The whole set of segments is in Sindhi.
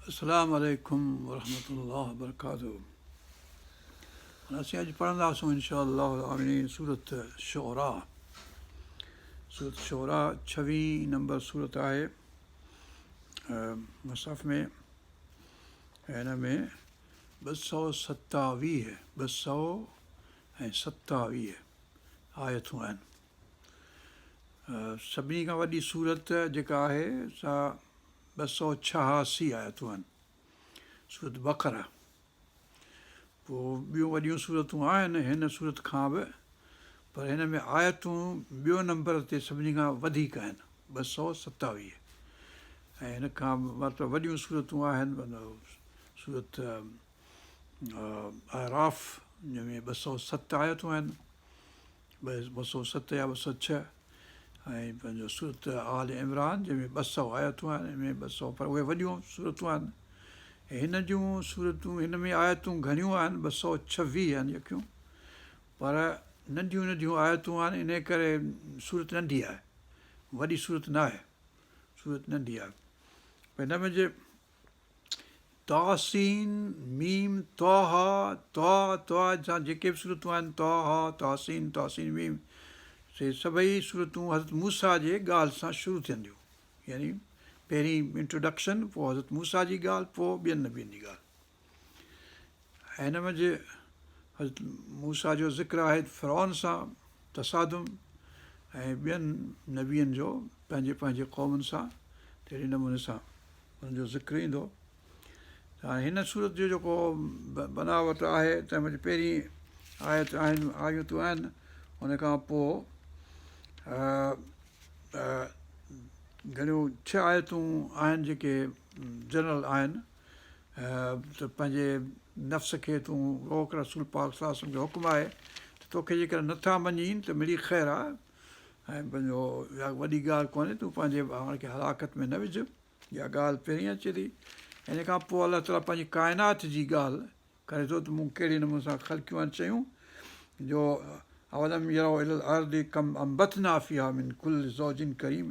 السلام عليڪم ورحمة الله وبرڪاته اسين اڄ پڙهنداسون انشاء الله العالمين سورت شعراء. سورت شعراء ڇويهين نمبر سورت آهي مصحف ۾، هن ۾ 227، 227 آيتون آهن. سڀني کان وڏي سورت جيڪا آهي سا 286 آيتون آهن، سورت بقره. پوء ٻيون وڏيون سورتون آهن هن سورت کان به، پر هن ۾ آيتون ٻيو نمبر تي سڀني کان وڌيڪ آهن، 227. ۽ هن کان مطلب وڏيون سورتون آهن سورت اعراف جنهن ۾ 207 آيتون آهن، 207 يا 206، ۽ پنهنجو سورت آل عمران جنهن ۾ 200 آيتون آهن، ان ۾ 200، پر اهي وڏيون سورتون آهن. هن جون سورتون، هن ۾ آيتون گهڻيون آهن، 226 آهن يڪيون، پر ننڍيون ننڍيون آيتون آهن، انهي ڪري سورت ننڍي آهي، وڏي سورت نه آهي، سورت ننڍي آهي. پر هن ۾ جي طاسين، ميم، طه، طا، طا سان جيڪي به سورتون آهن، طه، طاسين، طاسين ميم، سي سڀئي سورتون حضرت موسيٰ جي ڳالهه سان شروع ٿين ٿيون. يعني پهرين انٽروڊڪشن، پوء حضرت موسيٰ جي ڳالهه، پوء ٻين نبين جي ڳالهه. ۽ هن ۾ جي حضرت موسيٰ جو ذڪر آهي فرعون سان تصادم ۽ ٻين نبين جو پنهنجي پنهنجي قومن سان، تهڙي نموني سان ان جو ذڪر ايندو. ته هاڻي هن سورت جو جيڪو بناوٽ آهي تنهن ۾ پهرين آيت آهن، آيتون آهن، ان کان پوء گهڻيون ڇهه آيتون آهن جيڪي جنرل آهن ته پنهنجي نفس کي تون روڪ، رسول پاڪ صلي الله عليه وسلم کي حڪم آهي ته توکي جيڪڏهن نٿا مڃين ته مڙئي خير آهي ۽ پنهنجو اها وڏي ڳالهه ڪونهي، تون پنهنجي پاڻ کي هلاڪت ۾ نه وجهه. اها ڳالهه پهرين اچي ٿي. ان کان پوء الله تعاليٰ پنهنجي ڪائنات جي ڳالهه ڪري ٿو ته مون ڪهڙي نموني سان خلقيون آهن شيون، جو اولم يروا الي الارض ڪم انبتنا فيها من ڪل زوج ڪريم،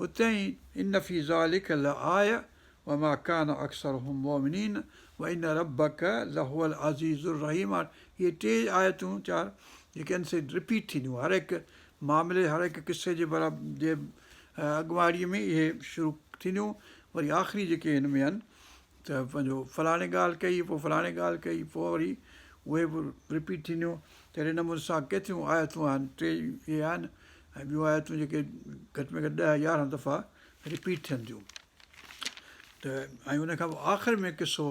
اتي ئي ان في ذلڪ لآية وما ڪان اڪثرهم مؤمنين وان ربک لهو العزيز الرحيم. اهي ٽي آيتون چار جيڪي آهن سي رپيٽ ٿينديون هر هڪ معاملي، هر هڪ قصي جي برابر جي اڳواڙي ۾ اهي شروع ٿينديون. وري آخري جيڪي هن ۾ آهن ته پنهنجو فلاڻي ڳالهه ڪئي، پوء فلاڻي ڳالهه ڪئي، پوء وري اهي به رپيٽ ٿينديون. تهڙي نموني سان ڪيتريون آيتون آهن، ٽي اهي آهن ۽ ٻيون آيتون جيڪي گهٽ ۾ گهٽ ڏهه يارهن دفعا رپيٽ ٿين ٿيون. ته ۽ ان کان پوء آخر ۾ قصو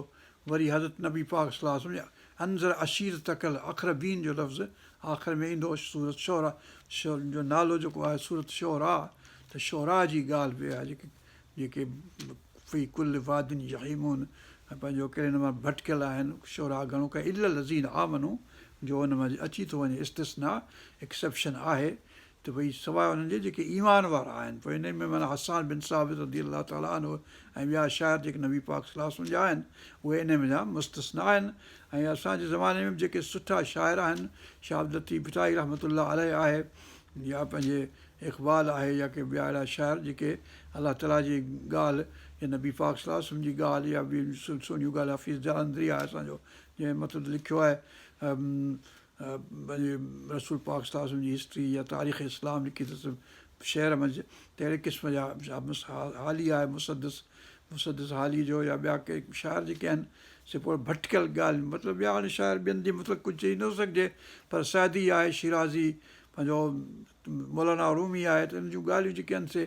وري حضرت نبي پاڪ صلي الله عليه وسلم انذر عشيرتک الاقربين جو لفظ آخر ۾ ايندو. سورت شعراء جو نالو جيڪو آهي سورت شعراء، ته شعراء جي ڳالهه به آهي جيڪي جيڪي في ڪل واد يهيمون ۽ پنهنجو ڪهڙي نموني ڀٽڪيل آهن شعراء گهڻو ڪري الا الذين آمنوا جو ان مان اچي ٿو وڃي استثناء Exception آهي ته ڀئي سواء انهن جي جيڪي ايمان وارا آهن. پوء انهي ۾ معنيٰ حسان بن ثابت رضي الله تعالٰي عنه ۽ ٻيا شاعر جيڪي نبي پاڪ صلي الله عليه وسلم جا آهن اهي انهي منجهان مستثنيٰ آهن ۽ اسان جي زماني ۾ به جيڪي سٺا شاعر آهن شاهه عبداللطيف ڀٽائي رحمة الله عليه آهي يا پنهنجي اقبال آهي يا ڪي ٻيا اهڙا شاعر جيڪي الله تعالٰي جي ڳالهه يا نبي پاڪ صلي الله عليه وسلم جي ڳالهه يا ٻي سهڻيون ڳالهيون حفيظ جالنڌري آهي اسان جو جنهن مطلب لکيو آهي پنهنجي رسول پاڪ صلي الله عليه وسلم جي هسٽري يا تاريخ اسلام لکي اٿس شعر منجهه ته اهڙي قسم جا حالي آهي مسدس مسدس حالي جو يا ٻيا ڪي شاعر جيڪي آهن سي پوء ڀٽڪيل ڳالهيون مطلب ٻيا هاڻي شاعر ٻين جي مطلب ڪجهه چئي نٿو سگهجي پر سعدي آهي شيرازي پنهنجو مولانا رومي آهي ته ان جون ڳالهيون جيڪي آهن سي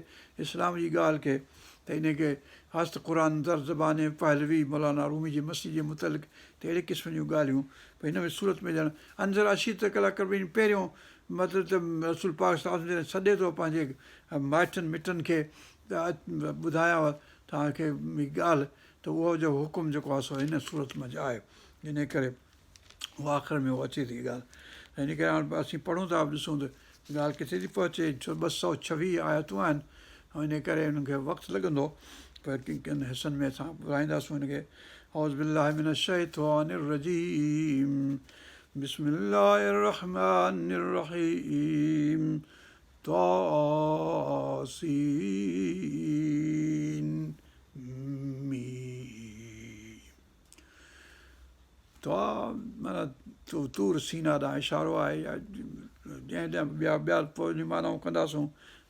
اسلام جي ڳالهه کي ته انهي کي هست قرآن در زبان پهلوي مولانا رومي جي مسيح جي متعلق ته اهڙي قسم جون ڳالهيون پوء هن ۾ صورت ۾ ڄڻ انذر عشيرتک الاقربين پهريون مطلب ته رسول پاڪ صلي الله عليه وسلم جڏهن سڏي ٿو پنهنجي مائٽن مٽن کي ته ٻڌايانو توهان کي هي ڳالهه ته اهو جو حڪم جيڪو آهي سو هن صورت منجهه آهي انهي ڪري اهو آخر ۾ اهو اچي ٿي ڳالهه ان ڪري هاڻ اسين پڙهون ٿا ڏسون ته ڳالهه ڪٿي ٿي پهچي ڇو 226 آيتون آهن ۽ ان ڪري انهن کي وقت لڳندو پر ڪن ڪن حصن ۾ اسان ٻڌائينداسون ان کي. اعوذ بالله من الشيطان الرجيم بسم الله الرحمن الرحيم طاسين ميم. طويٰ معنيٰ طور سينا ڏانهن اشارو آهي يا جنهن ڏانهن ٻيا ٻيا پوء ان جون معنائون ڪنداسون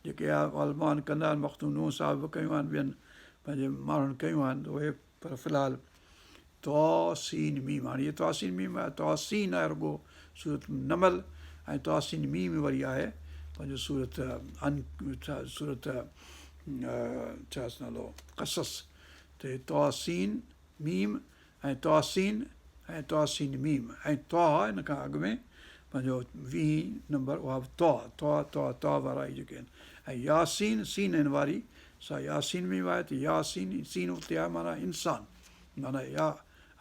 جيڪي عالمان ڪندا آهن مخدوم نوح صاحب به ڪيون آهن ٻين پنهنجي ماڻهن ڪيون آهن اهي پر في الحال طا سين ميم هاڻي هي طا سين ميم آهي طا سين آهي رڳو سورت نمل ۽ طا سين ميم وري آهي پنهنجو سورت ان سورت ڇا نالو قصص ته طا سين ميم ۽ طا سين ۽ طا سين ميم ۽ طه ان کان اڳ ۾ پنهنجو ويهين نمبر اها به طا طا طا طا وارا ئي جيڪي آهن ۽ ياسين سين هن واري سا ياسين ۾ به آهي ته ياسين سين اتي آهي معنيٰ انسان معنيٰ يا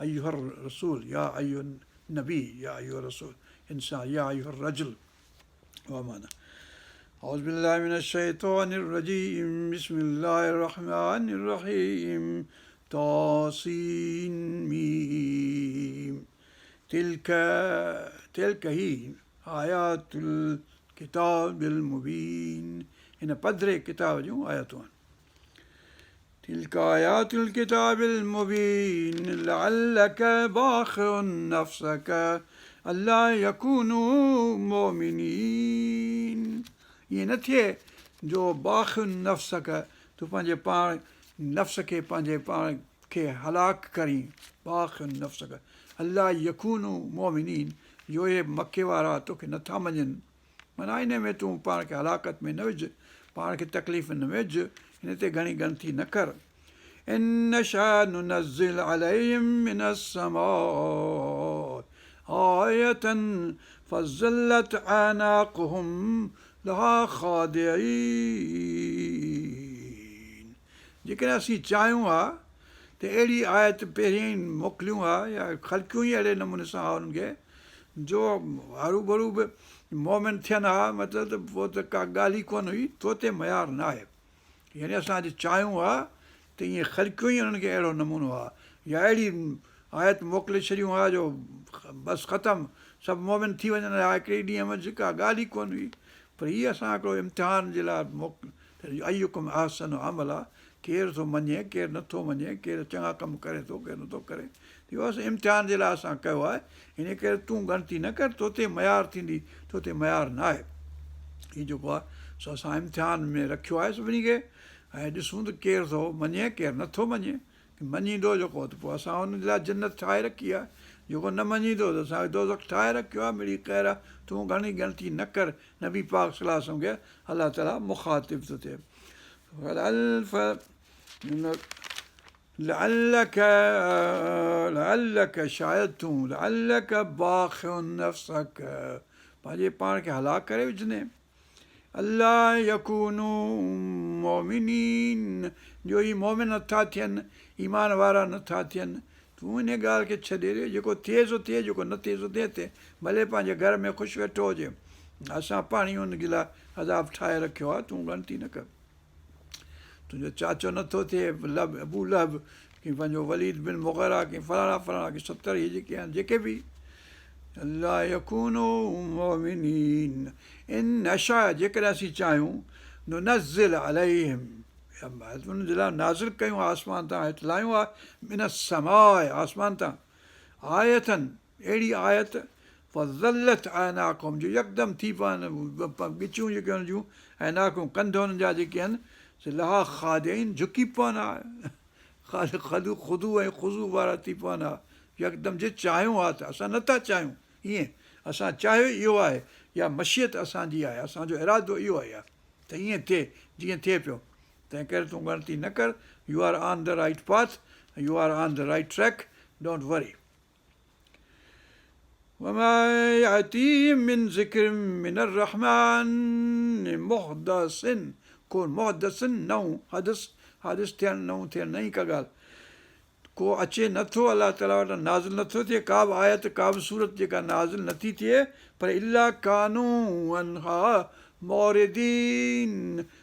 ايها الرسول يا ايها النبي يا ايها الرسول انسان يا ايها الرجل اها معنيٰ اعوذ بالله من الشيطان الرجيم بسم الله الرحمن الرحيم طاسين ميم تلك تلك هي آيات الڪتاب المبين هن پڌري ڪتاب جون آيتون آهن تلك آيات الڪتاب المبين لعلك باخع نفسك الا يڪونوا مؤمنين ائين نه ٿئي جو باخع نفسك تون پنهنجي پاڻ نفس کي پنهنجي پاڻ کي هلاڪ ڪرين باخع نفسك الا يڪونوا مؤمنين جو اهي مڪي وارا توکي نٿا مڃين معنيٰ انهيء ۾ تون پاڻ کي هلاڪت ۾ نه وجهه، پاڻ کي تڪليف ۾ نه وجهه، ان تي گهڻي ڳڻتي نه ڪر. ان نشأ ننزل عليهم من السماء آية فظلت اعناقهم لها خاضعين جيڪڏهن اسين چاهيون ها ته اهڙي آيت پهريائين موڪليون ها يا خلقيون ئي اهڙي نموني سان ها انهن کي جو هروڀرو به مؤمن ٿين ها، مطلب ته پوء ته ڪا ڳالهه ئي ڪونه هئي، تو تي ميار ناهي. يعني اسان جي چاهيون ها ته ائين خلقيون ئي انهن کي اهڙو نمونو ها يا اهڙي آيت موڪلي ڇڏيون ها جو بس ختم سڀ مؤمن ٿي وڃن ها هڪڙي ئي ڏينهن منجهه ڪا ڳالهه ئي ڪونه هئي پر هي اسان هڪڙو امتحان جي لاء موڪل ايڪم احسن عملا ڪير ٿو مڃي ڪير نٿو مڃي ڪير چڱا ڪم ڪري ٿو ڪير نٿو ڪري اهو اسان امتحان جي لاء اسان ڪيو آهي ان ڪري تون ڳڻتي نه ڪر تو تي ميار ٿيندي تو تي ميار نه آهي هي جيڪو آهي سو اسان امتحان ۾ رکيو آهي سڀني کي ۽ ڏسون ته ڪير ٿو مڃي ڪير نٿو مڃي مڃيندو جيڪو ته پوء اسان ان جي لاء جنت ٺاهي رکي آهي جيڪو نه مڃيندو ته اسان دوزخ ٺاهي رکيو آهي مڙئي خير آهي تون گهڻي ڳڻتي نه ڪر نبي پاڪ صلي الله عليه وسلم کي الله تعالي مخاطب ٿو ٿئي لعلک لعلک شايد تون لعلک باخع نفسک پنهنجي پاڻ کي هلاڪ ڪري وجهندين الا يڪونوا مؤمنين جو هي مؤمن نٿا ٿين ايمان وارا نٿا ٿين تون ان ڳالهه کي ڇڏي ڏي جيڪو ٿئي سو ٿئي جيڪو نه ٿئي سو ٿئي ٿئي ڀلي پنهنجي گهر ۾ خوش ويٺو هجي اسان پاڻ ئي ان جي لاء عذاب ٺاهي رکيو آهي تون ڳڻتي نه ڪر تنهنجو چاچو نٿو ٿئي لهب ابو لهب ڪي پنهنجو وليد بن مغيره ڪي فلاڻا فلاڻا ڪي ستر هي جيڪي آهن جيڪي به الا يڪونو مؤمنين ان نشاء جيڪڏهن اسين چاهيون ننزل عليهم ان جي لاء نازل ڪيون آسمان تان هيٺ لاهيون ها من السماء آسمان تان آية اهڙي آيت، فظلت اعناقهم جو يڪدم ٿي پون ڳچيون جيڪي انهن جون اعناقهم ڪنڌ انهن جا جيڪي آهن سي لها خاضعين جهڪي پون ها خضوع خضوع ۽ خضوع وارا ٿي پون ها يڪدم جي چاهيون ها ته اسان نٿا چاهيون ائين اسان چاهيو اهو آهي يا مشيت اسان جي آهي اسان جو ارادو اهو آهي ته ائين ٿئي جيئن ٿئي پيو تنهن ڪري تون ڳڻتي نه ڪر you are on the right path you are on the right track don't worry. وما ياتيهم من ذڪر من الرحمٰن محدث ڪو محدث نئون حدث حادث ٿيڻ نئون ٿيڻ نئين ڪا ڳالهه ڪو اچي نٿو الله تعالي وٽان نازل نٿو ٿئي ڪا به آيت ڪا به سورت جيڪا نازل نٿي ٿئي پر الا ڪانوا عنها معرضين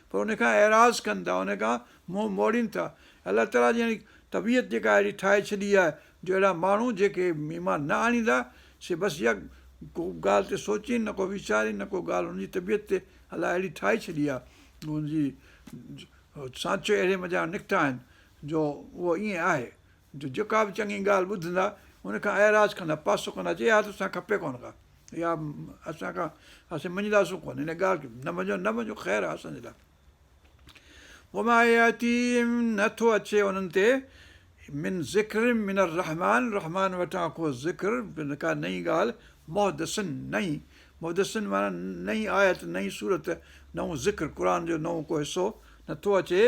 پر ان کان اعراض ڪن ٿا ان کان منهن موڙين ٿا الله تعالي جي طبيعت جيڪا اهڙي ٺاهي ڇڏي آهي جو اهڙا ماڻهو جيڪي ايمان نه آڻيندا سي بس يا ڪو ڳالهه تي سوچين نه ڪو ويچارين نه ڪو ڳالهه هن جي طبيعت تي الله اهڙي ٺاهي ڇڏي آهي جو هن جي سانچو اهڙي منجهان نڪتا آهن جو اهو ائين آهي جو جيڪا به چڱي ڳالهه ٻڌندا ان کان اعراض ڪندا، پاسو ڪندا، چي اها ته اسان کي کپي ڪونه ڪا، اها اسان کان اسين مڃينداسون ڪونه هن ڳالهه کي، نه مڃو نه مڃو خير آهي اسان جي لاء. وما ياتيهم نه ٿو اچي انهن تي من ذڪر من الرحمان رحمان وٽان ڪو ذڪر ڪا نئين ڳالهه محدث نئين محدث معنيٰ نئين آيت نئين سورت نئون ذڪر قرآن جو نئون ڪو حصو نه ٿو اچي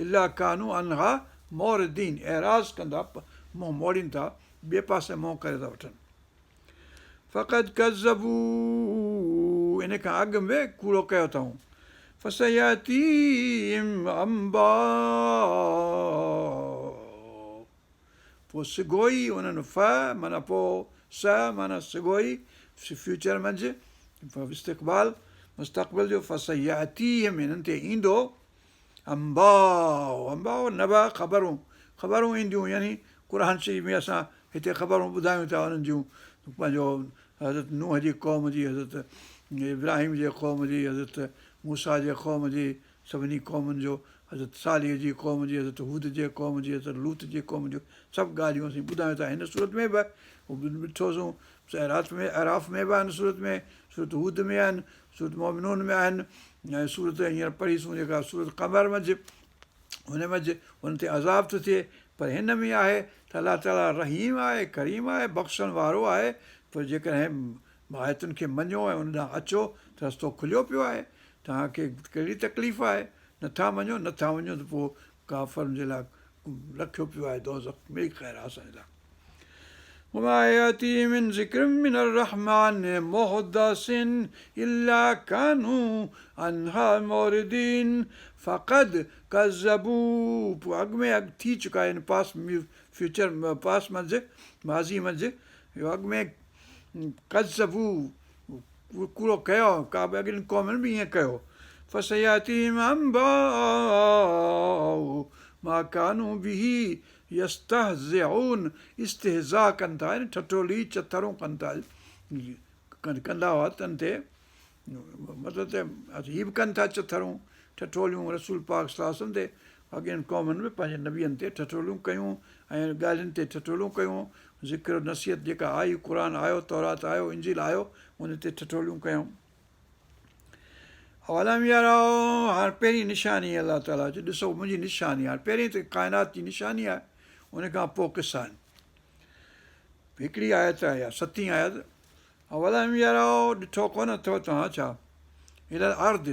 الا ڪانوا عنها معرضين اعراض ڪندا منهن موڙين ٿا ٻئي پاسي منهن ڪري ٿا وٺن. فقد ڪذبوا ان کان اڳ ۾ ڪوڙو ڪيو اٿائون فسياتيهم انباء پوء سگهو ئي انهن ف معنيٰ پوء س معنيٰ سگهو ئي فيوچر منجهه استقبال مستقبل جو فسياتيهم انهن تي ايندو انباء، انباء نبأ خبرون، خبرون اينديون يعني قرآن شريف ۾ اسان هتي خبرون ٻڌايون ٿا انهن جون پنهنجو حضرت نوح جي قوم جي حضرت ابراهيم جي قوم جي حضرت موسيٰ جي قوم جي سڀني قومن جو حضرت صالح جي قوم جي حضرت هود جي قوم جي حضرت لوط جي قوم جو سڀ ڳالهيون اسين ٻڌايون ٿا هن سورت ۾ به ڏٺوسون اعراف ۾ اعراف ۾ به آهن سورت ۾ سورت هود ۾ آهن سورت مؤمنون ۾ آهن ۽ سورت هينئر پڙهيسون جيڪا سورت قمر منجه هن منجه هن تي عذاب ٿو ٿئي پر هن ۾ آهي ته الله تعالي رحيم آهي ڪريم آهي بخشڻ وارو آهي پر جيڪڏهن آيتن کي مڃو ۽ ان ڏانهن اچو ته رستو کليو پيو آهي توهان کي ڪهڙي تڪليف آهي نٿا مڃو نٿا وڃو ته پوء ڪافرن جي لاء رکيو پيو آهي دوزخ مڙئي خير آهي اسان جي لاء وما ياتيهم من ذڪر من الرحمن محدث الا كانوا عنها معرضين فقد ڪذبوا پوء اڳ ۾ اڳ ٿي چڪا آهن پاس فيوچر پاس منجه ماضي منجه اهو اڳ ۾ ڪذبوا ڪوڙو ڪيو ڪا به اڳين قومن به ائين ڪيو فسياتيهم انباء ما ڪانوا به يستهزئون استهزاء ڪن ٿا يعني ٺٺولي چٿرون ڪن ٿا ڪندا هئا تن تي مطلب ته هي به ڪن ٿا چٿرون ٺٺوليون رسول پاڪ صلي الله عليه وسلم تي اڳين قومن به پنهنجي نبين تي ٺٺوليون ڪيون ۽ ڳالهين تي ٺٺوليون ڪيون ذڪر نصيحت جيڪا آئي قرآن آيو تورات آيو انجيل آيو ان تي ٺٺوليون ڪيون اولم يروا هاڻ پهرين نشاني الله تعاليٰ چي ڏسو منهنجي نشاني هاڻ پهرين ته ڪائنات جي نشاني آهي ان کان پوء قصا آهن هڪڙي آيت آهي يا ستين آيت اولم يروا ڏٺو ڪونه اٿو توهان ڇا الي الارض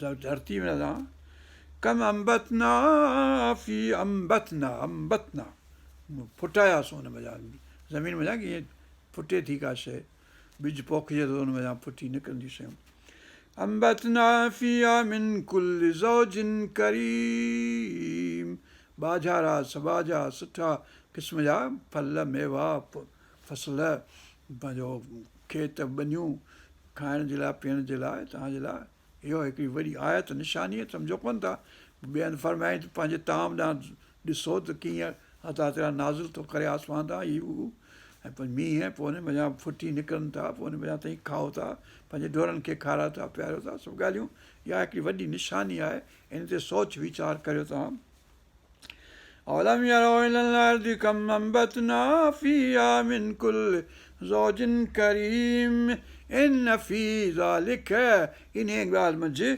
ڌرتي ۾ اسان ڪم انبتنا في انبتنا انبتنا ڦٽاياسون ان منجهان زمين منجهان ڪيئن ڦٽي ٿي ڪا شيء ٻج پوکجي ٿو ان منجهان ڦٽي نڪرنديون شيون انبتنا فيها من ڪل زوج ڪريم ٻاجهارا سٻاجها سٺا قسم جا ڦل ميوا فصل پنهنجو کيت ٻنيون کائڻ جي لاء پيئڻ جي لاء توهان جي لاء اهو هڪڙي وڏي آيت نشاني آهي سمجهو ڪونه ٿا ٻئي هنڌ فرمايائين ته پنهنجي طعام ڏانهن ڏسو ته ڪيئن الله تعاليٰ نازل ٿو ڪري آسمان تان هي هو ۽ پوء مينهن پوء ان منجهان ڦٽي نڪرن ٿا پوء ان منجهان توهين کائو ٿا پنهنجي ڍورن کي کارايو ٿا پياريو ٿا سڀ ڳالهيون اها هڪڙي وڏي نشاني آهي ان تي سوچ ويچار ڪريو توهان اولم يروا الي الارض ڪم انبتنا فيها من ڪل زوج ڪريم ان في ذلک انهيء ڳالهه منجهه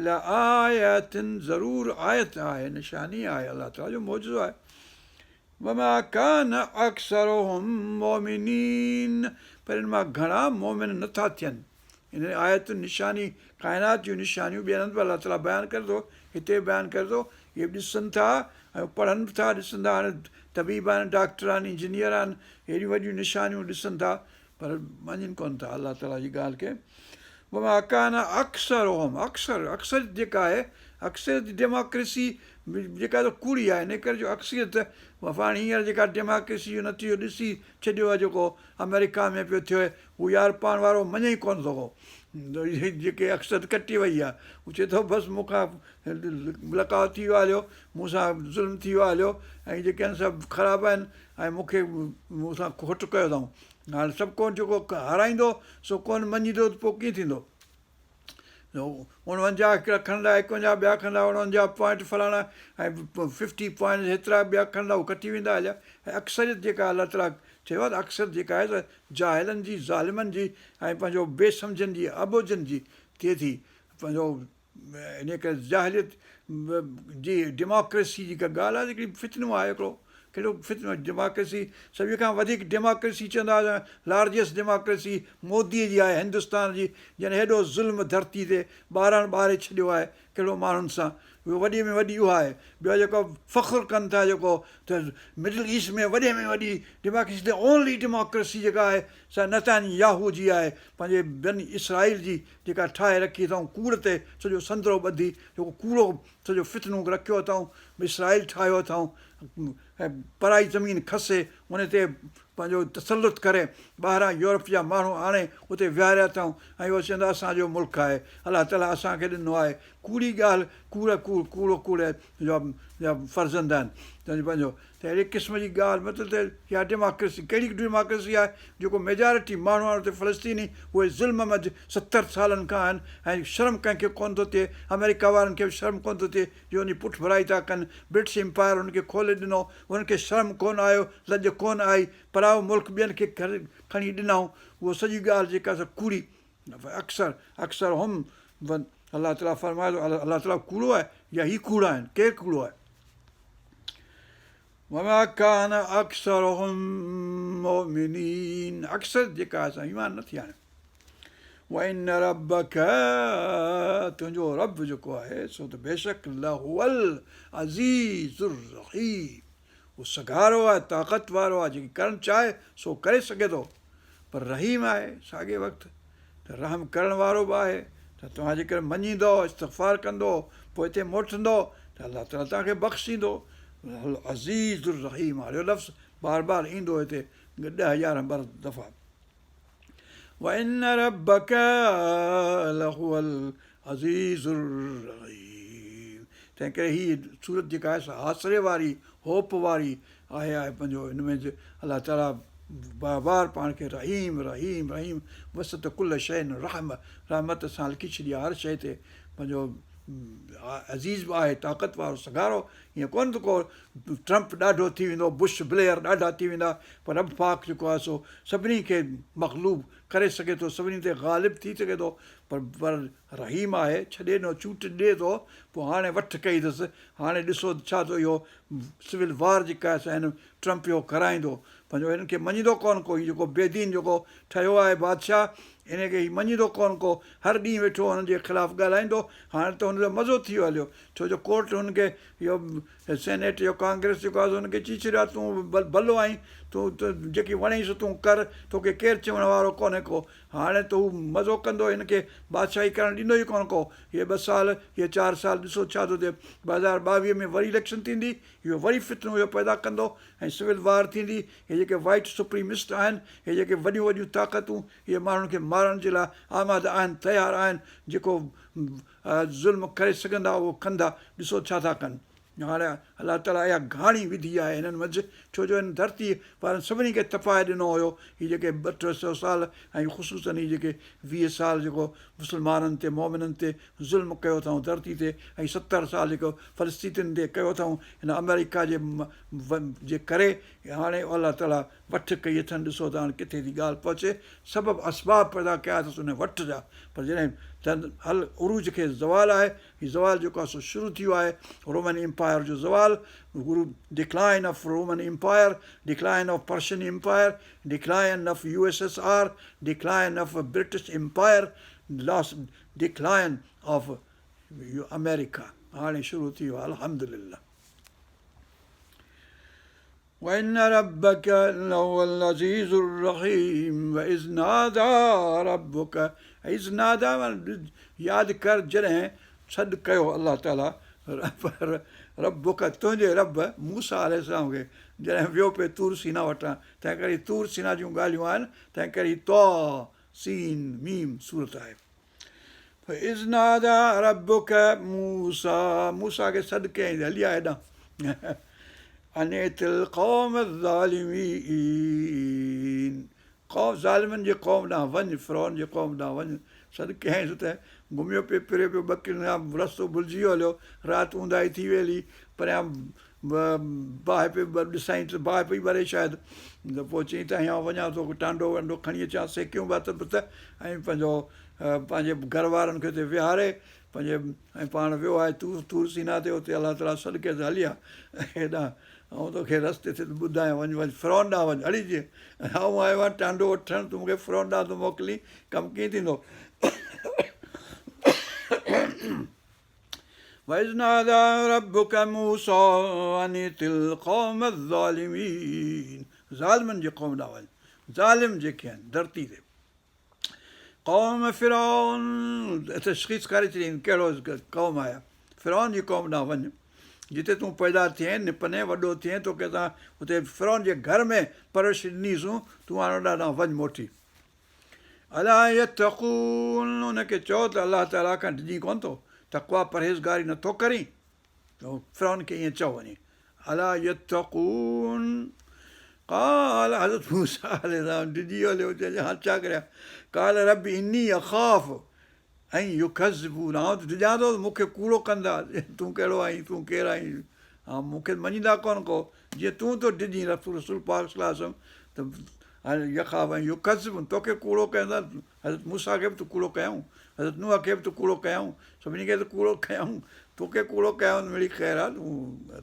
لآيات ضرور آيت آهي نشاني آهي الله تعالي جو معجزو آهي وما ڪان اڪثرهم مؤمنين پر ان مان گهڻا مؤمن نٿا ٿين انهن آيتن، نشاني، ڪائنات جون نشانيون ٻين هنڌ به الله تعاليٰ بيان ڪري ٿو، هتي به بيان ڪري ٿو، اهي به ڏسن ٿا ۽ پڙهن به ٿا، ڏسن ٿا هاڻي طبيب آهن، ڊاڪٽر آهن، انجنيئر آهن، هيڏيون وڏيون نشانيون ڏسن ٿا پر مڃين ڪونه ٿا الله تعاليٰ جي ڳالهه کي. وما ڪان اڪثرهم اڪثر اڪثريت جيڪا آهي اڪثريت ڊيماڪريسي جيڪا ته ڪوڙي آهي ان ڪري جو اڪثريت پاڻ هينئر جيڪا ڊيماڪريسي جو نتيجو ڏسي ڇڏيو آهي جيڪو آمريڪا ۾ پيو ٿئي هو يار پاڻ وارو مڃي ئي ڪونه ٿو ڪو جيڪي اڪثريت ڪٽي وئي آهي هو چئي ٿو بس مون کان لقاء ٿي ويو هليو مون سان ظلم ٿي ويو هليو ۽ جيڪي آهن سڀ خراب آهن ۽ مون کي مون سان کوٽ ڪيو اٿائون هاڻي سڀ ڪو جيڪو هارائيندو سو ڪونه مڃيندو ته پوء ڪيئن ٿيندو. 49 هڪڙا کڻندا، 51 ٻيا کڻندا، 49 پوائنٽ فلاڻا ۽ ففٽي پوائنٽ هيترا ٻيا کڻندا اهي کٽي ويندا هليا ۽ اڪثريت جيڪا الله تعاليٰ چيو آهي ته اڪثريت جيڪا آهي ته جاهلن جي، ظالمن جي ۽ پنهنجو بي سمجهن جي، اٻوجهن جي ٿئي ٿي پنهنجو انهيء ڪري جاهليت جي ڊيماڪريسي جي ڪا ڳالهه آهي هڪڙي فتنو آهي هڪڙو ڪهڙو فتنو ڊيماڪريسي سڀني کان وڌيڪ ڊيماڪريسي چوندا هئا لارجسٽ ڊيماڪريسي مودي جي آهي هندستان جي جنهن هيڏو ظلم ڌرتي تي ٻارڻ ٻاري ڇڏيو آهي ڪهڙو ماڻهن سان اهو وڏي ۾ وڏي اها آهي ٻيو جيڪو فخر ڪن ٿا جيڪو ته مڊل ايسٽ ۾ وڏي ۾ وڏي ڊيماڪريسي ته اونلي ڊيماڪريسي جيڪا آهي سا نتان ياهو جي آهي پنهنجي بني اسرائيل جي جيڪا ٺاهي رکي اٿائون ڪوڙ تي سڄو سندرو ٻڌي جيڪو ڪوڙو سڄو فتنو رکيو اٿائون اسرائيل ٺاهيو اٿائون ۽ پرائي زمين کسي ان تي پنهنجو تسلط ڪري ٻاهران يورپ جا ماڻهو آڻي اتي ويهاريا اٿائون ۽ اهو چوندا اسان جو ملڪ آهي الله تعاليٰ اسان کي ڏنو آهي ڪوڙي ڳالهه ڪوڙ ڪوڙ ڪوڙو ڪوڙ جا فرزند آهن پنهنجو ته اهڙي قسم جي ڳالهه مطلب ته اها ڊيماڪريسي ڪهڙي ڊيماڪريسي آهي جيڪو ميجارٽي ماڻهو آهن اتي فلسطيني اهي ظلم منجهه 70 سالن کان آهن ۽ شرم ڪنهن کي ڪونه ٿو ٿئي آمريڪا وارن کي به شرم ڪونه ٿو ٿئي جو ان جي پٺڀرائي ٿا ڪن برٽش امپائر هن کي کولي ڏنو انهن کي شرم ڪونه آيو لڄ ڪونه آئي پرائو ملڪ ٻين کي کڻي ڏنائون اهو سڄي ڳالهه جيڪا سا ڪوڙي اڪثر اڪثرهم الله تعاليٰ فرمائي ٿو الله تعاليٰ ڪوڙو آهي يا هي ڪوڙا آهن ڪير ڪوڙو آهي وما ڪان اڪثرهم مؤمنين اڪثر جيڪا آهي سا ايمان نٿي آڻي وان ربک تنهنجو رب جيڪو آهي سو ته بيشڪ لهو العزيز الرحيم هو سگهارو آهي، طاقت وارو آهي، جيڪي ڪرڻ چاهي سو ڪري سگهي ٿو، پر رحيم آهي ساڳئي وقت ته رحم ڪرڻ وارو به آهي ته توهان جيڪڏهن مڃيندؤ، استغفار ڪندؤ، پوئتي موٽندؤ ته الله تعاليٰ توهان کي بخشيندو. العزيز الرحيم هاڻي اهو لفظ بار بار ايندو هتي ڏهه يارهن دفعا. وان ربک لهو العزيز الرحيم تنهن ڪري هي سورت جيڪا آهي سا آسري واري هوپ واري آهي آهي پنهنجو هن ۾ الله تعاليٰ بار بار پاڻ کي رحيم رحيم رحيم وسعت ڪل شيء رحمة رحمت سان لکي ڇڏي آهي هر شيء تي پنهنجو عزيز به آهي طاقت وارو سگهارو ائين ڪونه ته ڪو ٽرمپ ڏاڍو ٿي ويندو، بش بليئر ڏاڍا ٿي ويندا پر رب پاڪ جيڪو آهي سو سڀني کي مغلوب ڪري سگهي ٿو، سڀني تي غالب ٿي سگهي ٿو پر پر رحيم آهي، ڇڏي ڏنو ڇوٽ ڏئي ٿو پوء هاڻي وٺ ڪئي اٿس، هاڻي ڏسو ته ڇا ٿو اهو سول وار جيڪا آهي سا هن ٽرمپ اهو ڪرائيندو پنهنجو هنن کي مڃيندو ڪونه ڪو هي جيڪو بي دين جيڪو ٺهيو آهي بادشاهه انهي کي هي مڃيندو ڪونه ڪو هر ڏينهن ويٺو هنن جي خلاف ڳالهائيندو هاڻي ته هن جو مزو ٿي ويو هليو ڇو جو ڪورٽ هن کي اهو سينيٽ يا ڪانگريس جيڪو آهي سو هن کي چئي ڇڏيو آهي تون ڀلو آهين تون جيڪي وڻئي سو تون ڪر توکي ڪير چوڻ وارو ڪونهي ڪو هاڻي ته هو مزو ڪندو هن کي بادشاهي ڪرڻ ڏيندو ئي ڪونه ڪو هي ٻه سال هي چار سال ڏسو ڇا ٿو ٿئي 2022 ۾ وري اليڪشن ٿيندي اهو وري فتنو اهو پيدا ڪندو ۽ سول وار ٿيندي هي جيڪي وائيٽ سپريمسٽ آهن هي جيڪي وڏيون وڏيون طاقتون اهي ماڻهن کي مارڻ جي لاء آماده آهن تيار آهن جيڪو ظلم ڪري سگهندا اهو ڪندا ڏسو ڇا ٿا ڪن. هاڻي الله تعاليٰ اها گهاڻي وڌي آهي هنن منجهه ڇو جو هن ڌرتيء وارن سڀني کي تپائي ڏنو هيو هي جيڪي ٻه ٽي سئو سال ۽ خصوصاً هي جيڪي 20 سال جيڪو مسلمانن تي مؤمنن تي ظلم ڪيو اٿائون ڌرتي تي ۽ 70 سال جيڪو فلسطينين تي ڪيو اٿائون هن آمريڪا جي جي ڪري هاڻي الله تعاليٰ وٺ ڪئي اٿن ڏسو ته هاڻي ڪٿي ٿي ڳالهه پهچي سبب اسباب پيدا ڪيا اٿس ان وٺ جا پر جڏهن هل عروج کي زوال آهي هي زوال جيڪو آهي سو شروع ٿي ويو آهي رومن امپائر جو زوال decline of Roman empire decline of Persian empire decline of U S S R decline of British empire last decline of America هاڻي شروع ٿي ويو آهي الحمدلله. وان ربک لهو العزيز الرحيم واذ ناديٰ ربک اذ ناديٰ معنيٰ ياد ڪر جڏهن سڏ ڪيو الله تعاليٰ ربک تنهنجي رب موسيٰ عليه السلام کي جڏهن ويو پئي طور سينا وٽان تنهن ڪري طور سينا جون ڳالهيون آهن تنهن ڪري طا سين ميم سورت آهي. اذ ناديٰ ربک موسيٰ موسيٰ کي سڏ ڪيائين ته هلي آ هيڏانهن ان ائت القوم الظالمين قوم ظالمن جي قوم ڏانهن وڃ فرعون جي قوم ڏانهن وڃ سڏ ڪيائينس ته گهميو پيو ڦري پيو ٻڪرين کان رستو ڀلجي ويو هليو رات اونداهي ٿي وئي هلي پريان باهه پئي ڏسائين ته باهه پئي ٻري شايد ته پوء چيائين ته آئون وڃان ٿو ٽانڊو وانڊو کڻي اچان سيڪيون ڀت بت ۽ پنهنجو پنهنجي گهر وارن کي اتي ويهاري پنهنجي ۽ پاڻ ويو آهي طور طور سينا تي اتي الله تعاليٰ سڏ ڪيس هلي آ هيڏانهن آئون توکي رستي تي ٻڌايان وڃ وڃ فرعون ڏانهن وڃ اڙي جي آئون آيو آهيان ٽانڊو وٺڻ تون مونکي فرعون ڏانهن ٿو موڪلين ڪم ڪيئن ٿيندو وَإِذْ نَادَى رَبُّكَ مُوسَىٰ أَنِ ائْتِ الْقَوْمَ الظَّالِمِينَ ظالمن جي قوم ڏانهن وڃ ظالم جيڪي آهن ڌرتي تي قوم فرعون تشخيص ڪري ڇڏيائين ڪهڙو قوم آهي فرعون جي قوم ڏانهن وڃ جتي تون پيدا ٿئين نپنين وڏو ٿئين توکي اسان اتي فرعون جي گهر ۾ پرورش ڏنيسون تون هاڻي ان ڏانهن وڃ موٽي الا يتقون ان کي چئو ته الله تعاليٰ کان ڊڄين ڪونه ٿو تقوا پرهيزگاري نٿو ڪرين فرعون کي ائين چئو وڃي الا يتقون قال حضرت موسيٰ عليه السلام ڊڄي هليو چئي هاڻ ڇا ڪريان قال رب اني اخاف ان يڪذبون آئون ته ڊڄان ٿو مون کي ڪوڙو ڪندا تون ڪهڙو آهين تون ڪير آهين ها مون کي مڃيندا ڪونه ڪو جيئن تون ٿو ڊڄين رسول رسول پاڪ صلي الله عليه وسلم ته يخاف ان يڪذبون توکي ڪوڙو ڪندا حضرت موسيٰ کي به ته ڪوڙو ڪيائون، حضرت نوح کي به ته ڪوڙو ڪيائون، سڀني کي ته ڪوڙو ڪيائون، توکي ڪوڙو ڪيائون ته مڙئي خير آ،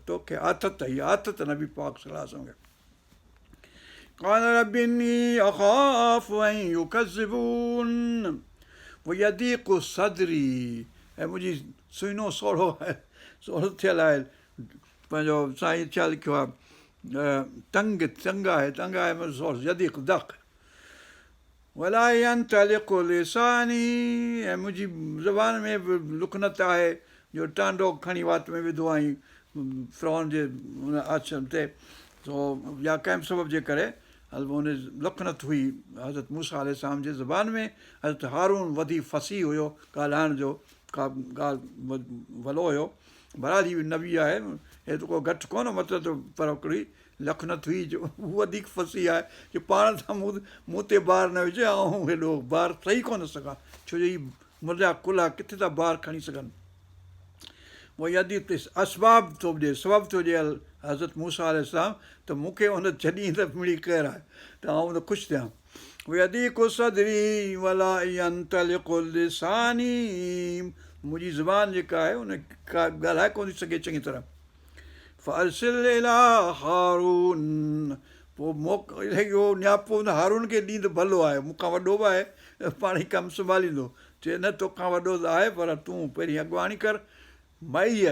توکي آٿت هي آٿت نبي پاڪ صلي الله عليه وسلم کي. قال رب اني اخاف ان يڪذبون ويضيق صدري ۽ منهنجي سينو سوڙهو آهي سوڙهو ٿيل آهي پنهنجو سائين ڇا لکيو آهي تنگ تنگ آهي تنگ آهي يضيق ضيق ولا ينطلق لساني ۽ منهنجي زبان ۾ به لڪنت آهي جو ٽانڊو کڻي وات ۾ وڌو آهين فرعون جي ان آڇ تي سو يا ڪنهن به سبب جي ڪري ان لڪنت هئي حضرت موسيٰ عليه السلام جي زبان ۾ حضرت هارون وڌيڪ فصيح هيو ڳالهائڻ جو ڪا ڳالهه ولو هيو بهرحال هي نبي آهي هي ته ڪو گهٽ ڪونه مطلب ته پر هڪڙي لڪنت هئي جو هو وڌيڪ فصيح آهي جو پاڻ ٿا مون مون تي بار نه وجهه آئون هيڏو بار سهي ڪونه سگهان ڇو جو هي منهنجا ڪلها ڪٿي ٿا بار کڻي سگهن. ويضيق اسباب ٿو ڏئي سبب ٿو ڏئي حضرت موسيٰ عليه السلام ته مون کي ان ڇڏين ته مڙئي خير آهي ته آئون ته خوش ٿيان. ويضيق صدري ولا ينطلق لساني منهنجي زبان جيڪا آهي ان ڳالهائي ڪونه ٿي سگهي چڱي طرح. فارسل الي هارون پوء موڪل اهو نياپو هارون کي ڏين ته ڀلو آهي مون کان وڏو به آهي پاڻ ئي ڪم سنڀاليندو چي نه توکان وڏو ته آهي پر تون پهرين اڳواڻي ڪر معي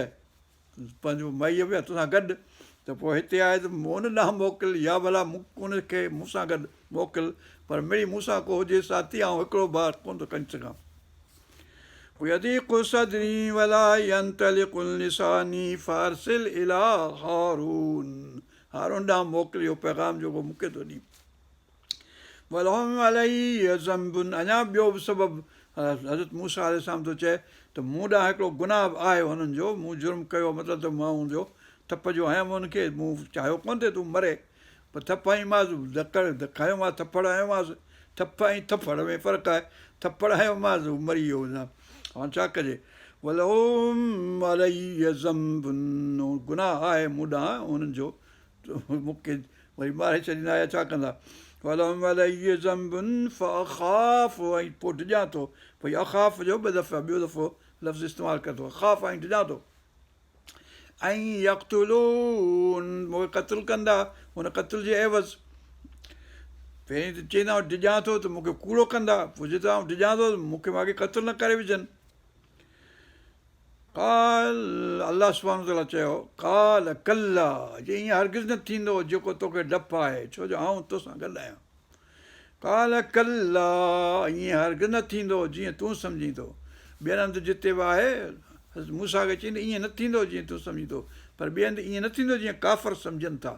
پنهنجو معي به توسان گڏ ته پوء هتي آهي ته ان ڏانهن موڪل يا ڀلا ان کي مون سان گڏ موڪل پر مڙئي مون سان ڪو هجي ساٿي آئون هڪڙو بار ڪونه ٿو کڻي سگهان ويضيق صدري ولا ينطلق لساني فارسل الي هارون هارون ڏانهن موڪل اهو پيغام جيڪو مون کي ٿو ڏين. ولهم علي ذنب اڃا ٻيو به سبب حضرت موسيٰ عليه السلام ٿو چئي ته مون ڏانهن هڪڙو گناهه به آهي هنن جو مون جرم ڪيو مطلب ته مان هن جو ٿڦ جو هنيم هن کي مون چاهيو ڪونه ٿي ته هو مري پر ٿڦ هنئيمانس، ڌڪ هنيومانس، ٿڦڙ هنيومانس، ٿڦ ۽ ٿڦڙ ۾ فرق آهي، ٿڦڙ هنيومانس هو مري ويو هاڻ ڇا ڪجي؟ ولهم علي ذنب گناهه آهي مون ڏانهن انهن جو مون کي وري ماري ڇڏيندا يا ڇا ڪندا؟ ولهم علي ذنب فاخاف ۽ پوء ڊڄان ٿو ڀئي اخاف جو ٻه دفعا ٻيو دفعو لفظ استعمال ڪري ٿو اخاف ۽ ڊڄان ٿو ان يقتلون مون کي قتل ڪندا ان قتل جي عيوض پهرين ته چئيندا آئون ڊڄان ٿو ته مون کي ڪوڙو ڪندا پوء چئي ٿو آئون ڊڄان ٿو ته مون کي ماڳهين قتل نه ڪري وجهن قال الله سبحانه وتعاليٰ چيو قال ڪلا جي ائين هرگز نه ٿيندو جيڪو توکي ڊپ آهي ڇو جو آئون توسان گڏ آهيان قال ڪلا ائين هرگز نه ٿيندو جيئن تون سمجهين ٿو. ٻين هنڌ جتي به آهي، حضرت موسيٰ کي چيائين ته ائين نه ٿيندو جيئن تون سمجهين ٿو، پر ٻئي هنڌ ائين نه ٿيندو جيئن ڪافر سمجهن ٿا.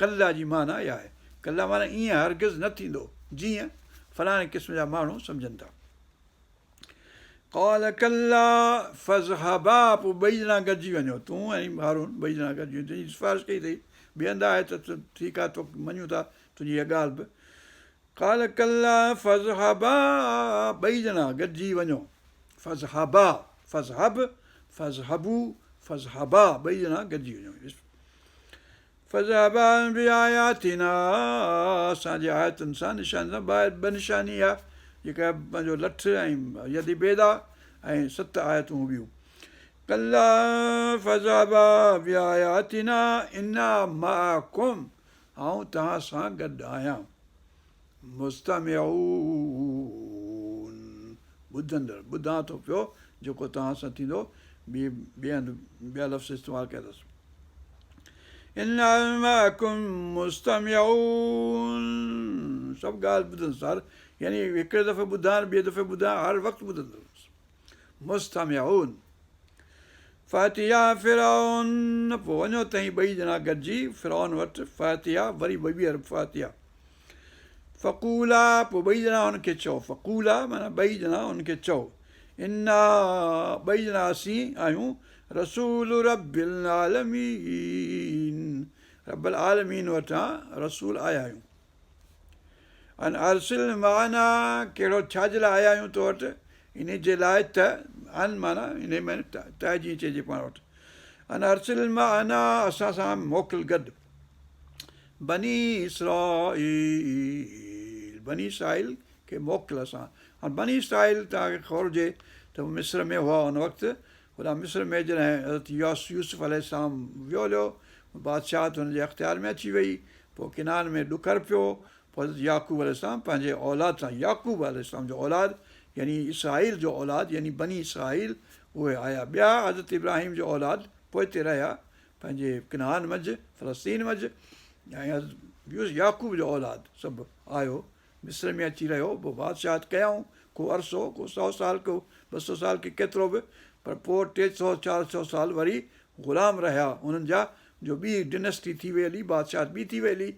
ڪلا جي معنيٰ اها آهي. ڪلا معنيٰ ائين هرگز نه ٿيندو جيئن فلاڻي قسم جا ماڻهو سمجهن ٿا. قال ڪلا فاذهبا پوء ٻئي ڄڻا گڏجي وڃو، تون ۽ هارون ٻئي ڄڻا گڏجي وڃو، تنهنجي سفارش ڪئي اٿئي، ٻئي هنڌ آهي ته ٺيڪ آهي تو مڃون ٿا تنهنجي اها ڳالهه به. قال ڪلا فاذهبا ٻئي ڄڻا گڏجي وڃو. فاذهبا، فاذهب، فاذهبوا، فاذهبا ٻئي ڄڻا گڏجي وڃو. فاذهبا بآياتنا اسان جي آيتن سان نشانين سان ٻه نشاني آ جيڪا پنهنجو لٺ ۽ يد بيضا ۽ ست آيتون ٻيون. ڪلا فاذهبا بآياتنا انا معڪم آئون توهان سان گڏ آهيان. مستمعون، ٻڌندڙ، ٻڌان ٿو پيو جيڪو توهان سان ٿيندو، ٻي ٻئي هنڌ ٻيا لفظ استعمال ڪيا اٿس. انا معڪم مستمعون سڀ ڳالهه ٻڌندس هر يعني هڪڙي دفعي ٻڌان ٻئي دفعي ٻڌان هر وقت ٻڌندس. مستمعون فاتيا فرعون پوء وڃو تهين ٻئي ڄڻا گڏجي فرعون وٽ فاتيا وري ٻيهر فاتيا فقولا پوء ٻئي ڄڻا هن کي چئو فقولا معنيٰ ٻئي ڄڻا هن کي چئو انا ٻئي ڄڻا اسين آهيون رسول رب العالمين رب العالمين وٽان رسول آيا آهيون ان ارسل معنا ڪهڙو ڇا جي لاء آيا آهيون تو وٽ انهي جي لاء ته ان معنيٰ انهي ۾ ته جيئن چئجي پاڻ وٽ ان ارسل معنا اسان سان موڪل گڏ بني اسرائيل بني اسرائيل کي موڪل اسان هاڻ بني اسرائيل توهان کي خبر هجي ته مصر ۾ هئا ان وقت هوڏانهن مصر ۾ جڏهن حضرت يوسف عليه السلام ويو هليو، بادشاهت هن جي اختيار ۾ اچي وئي، پوء ڪنعان ۾ ڏڪر پيو، پوء حضرت يعقوب عليه السلام پنهنجي اولاد سان، يعقوب عليه السلام جو اولاد يعني اسرائيل جو اولاد يعني بني اسرائيل اهي آيا، ٻيا حضرت ابراهيم جو اولاد پوئتي رهيا پنهنجي ڪنعان منجهه، فلسطين منجهه، ۽ حضرت يعقوب جو اولاد سڀ آيو مصر ۾ اچي رهيو، پوء بادشاهت ڪيائون، ڪو عرصو، ڪو سئو سال، ڪو 200 سال، ڪي ڪيترو به، پر پوء 300، 400 سال وري غلام رهيا انهن جا، جو ٻي ڊنسٽي ٿي وئي هلي، بادشاهت ٻي ٿي وئي هلي،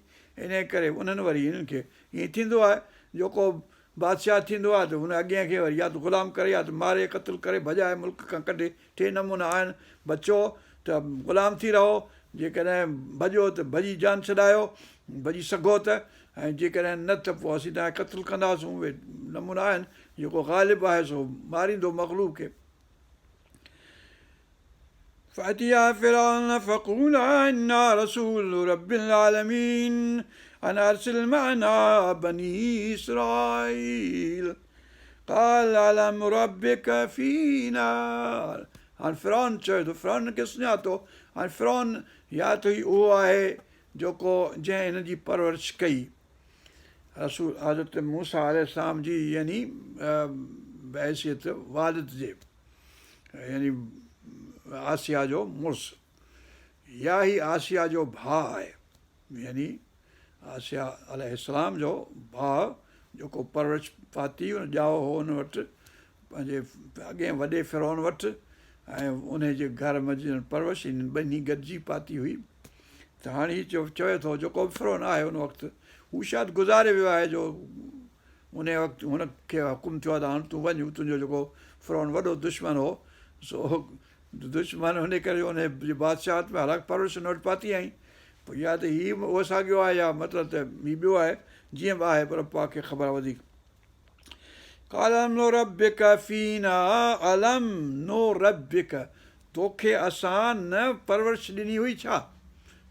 انهيء ڪري انهن وري هنن کي، ائين ٿيندو آهي، جو ڪو بادشاهه ٿيندو آهي ته هن اڳئين کي وري يا ته غلام ڪري يا ته ماري، قتل ڪري، ڀڄائي ملڪ کان ڪڍي، ٽي نمونا آهن، بچو ته غلام ٿي رهو، جيڪڏهن ڀڄو ته ڀڄي جان ڇڏايو، ڀڄي سگهو ته، ۽ جيڪڏهن نه ته پوء اسين توهان کي قتل ڪنداسون، اهي نمونا آهن، جيڪو غالب آهي سو ماريندو مغلوب کي. فاتيا فرعون فقولا انا رسول رب العالمين ان ارسل معنا بني اسرائيل قال الم نربک فينا هاڻ فرعون چوي ٿو فرعون کي سڃاتو هاڻ فرعون يا ته هي اهو آهي جيڪو جنهن هن جي پرورش ڪئي رسول حضرت موسيٰ عليه السلام جي يعني بحيثيت والد جي يعني آسيا جو مڙس يا هي آسيا جو ڀاء آهي يعني آسيا عليه السلام جو ڀاء جيڪو پرورش پاتي ان ڄائو هو ان وٽ پنهنجي اڳئين وڏي فرعون وٽ ۽ انهي جي گهر منجهه پرورش انهن ٻنهي گڏجي پاتي هئي ته هاڻي هي چوي ٿو جيڪو به فرعون آهي ان وقت هو شايد گذاري ويو آهي جو انهي وقت هن کي حڪم ٿيو آهي ته هاڻي تون وڃ تنهنجو جيڪو فرعون وڏو دشمن هو سو دشمن هن ڪري جو انهي جي بادشاهت ۾ حالانڪ پرورش هن وٽ پاتي هئائين پوء يا ته هي اهو ساڳيو آهي يا مطلب ته هي ٻيو آهي جيئن به آهي پر پاڪ کي خبر آهي وڌيڪ قال الم نربک فينا الم نربک توکي اسان نه پرورش ڏني هئي ڇا؟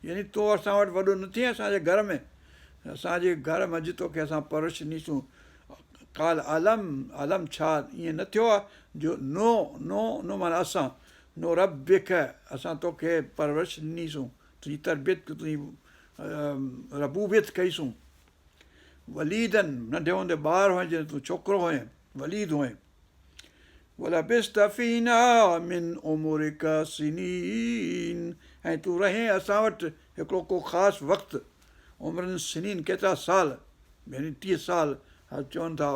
يعني تون اسان وٽ وڏو نه ٿئين اسان جي گهر ۾ اسان جي گهر منجهه توکي اسان پرورش ڏنيسون قال الم الم ڇا ائين نه ٿيو آهي جو نو نو نو معنيٰ اسان نربک اسان توکي پرورش ڏنيسون تنهنجي تربيت تنهنجي ربوبيت ڪئيسون وليدا، ننڍي هوندي ٻار هئين جڏهن تون ڇوڪرو هئين، وليد هئين. ولبثت فينا من عمرک سنين ۽ تون رهين اسان وٽ هڪڙو ڪو خاص وقت، عمرن سنين ڪيترا سال يعني 30 سال چون ٿا.